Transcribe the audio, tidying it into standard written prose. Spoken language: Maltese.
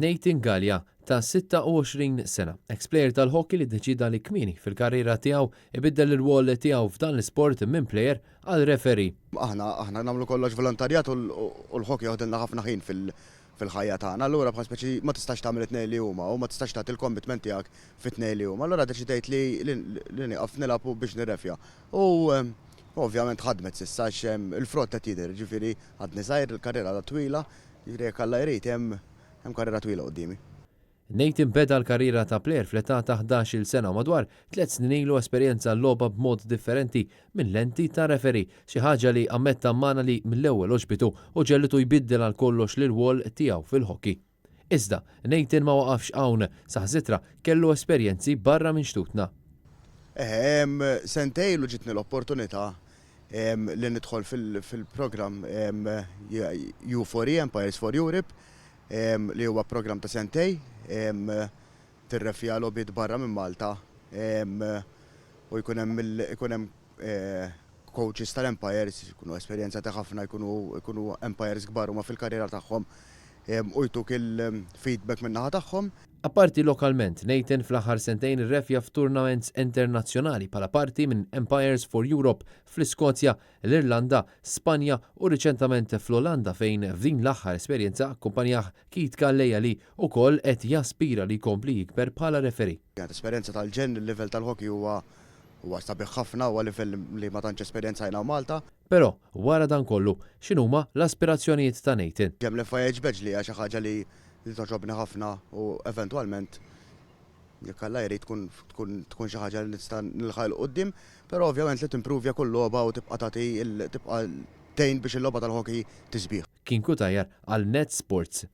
Nathan Galea ta' 26 sena, ex-player tal-hockey li ddeċieda li kmieni fil-karriera tiegħu ibiddel ir-rwol tiegħu f'dan l-isport minn player għal referee. Aħna aħna nagħmlu kollox volontarjat u l-hockey joħdilna ħafna ħin fil-ħajja tagħna. Allura bħal speċi ma tistax tagħmel it-tnejn li huma u ma tistax tagħti l-commitment tiegħek fit-tnejn li huma. Allura deċidejt li li nieqaf nilgħab u biex nirrefja. U ovvjament ħadmet s'issa għax il-frott qed jidher, jiġifieri għadni żgħir, il-karriera għadha twila, jiġifieri jekk Alla jrid hemm hemm karriera twila quddiemi. Nathan beda l-karriera ta' plejer fl-età ta' 11-il sena u madwar tliet snin ilu esperjenza l-logħba b'mod differenti minn lenti ta' referee, xi ħaġa li ammetta magħna li mill-ewwel għoġbitu u ġegħlitu jbiddel għal kollox l-irwol tiegħu fil-hockey. Iżda, Nathan ma waqafx hawn, saħansitra kellu esperjenzi barra minn xtutna. Eħe, sentejn ilu ġietni l-opportunità li nidħol fil-programm U4E, Empires for Europe, li huwa programm ta' sentejn, tirrefja logħbiet barra minn Malta u jkun hemm ikun hemm coaches tal-Empires, jkunu esperjenzati ħafna, jkunu Empires kbar huma fil-karriera tagħhom u jtuk il-feedback min-naħa tagħhom. Apparti lokalment, Nathan fl-aħħar sentejn irrefja f'tournaments internazzjonali bħala parti minn Empires for Europe fl-Iskozja, l-Irlanda, Spanja u riċentament fl-Olanda fejn f'din l-aħħar esperjenza akkumpanjah Keith Calleja li wkoll qed jaspira li jkompli jikber bħala referee. Kienet esperjenza tal-ġenn, il-livell tal-hockey huwa huwa sabiħ ħafna, huwa livell li ma tantx esperjenzajna Malta. Però, wara dan kollu, x'inhuma l-aspirazzjonijiet ta' Nathan? Hemm l-FIH Badge li hija xi ħaġa li li togħġobni ħafna u eventwalment jekk Alla jrid tkun tkun tkun xi ħaġa li nista' nilħaq 'il quddiem, però ovvjament li timpruvja kull logħba u tibqa' tagħti tibqa' tgħin biex il-logħba tal-hockey tisbieħ. Kien Cutajar għal Net Sports.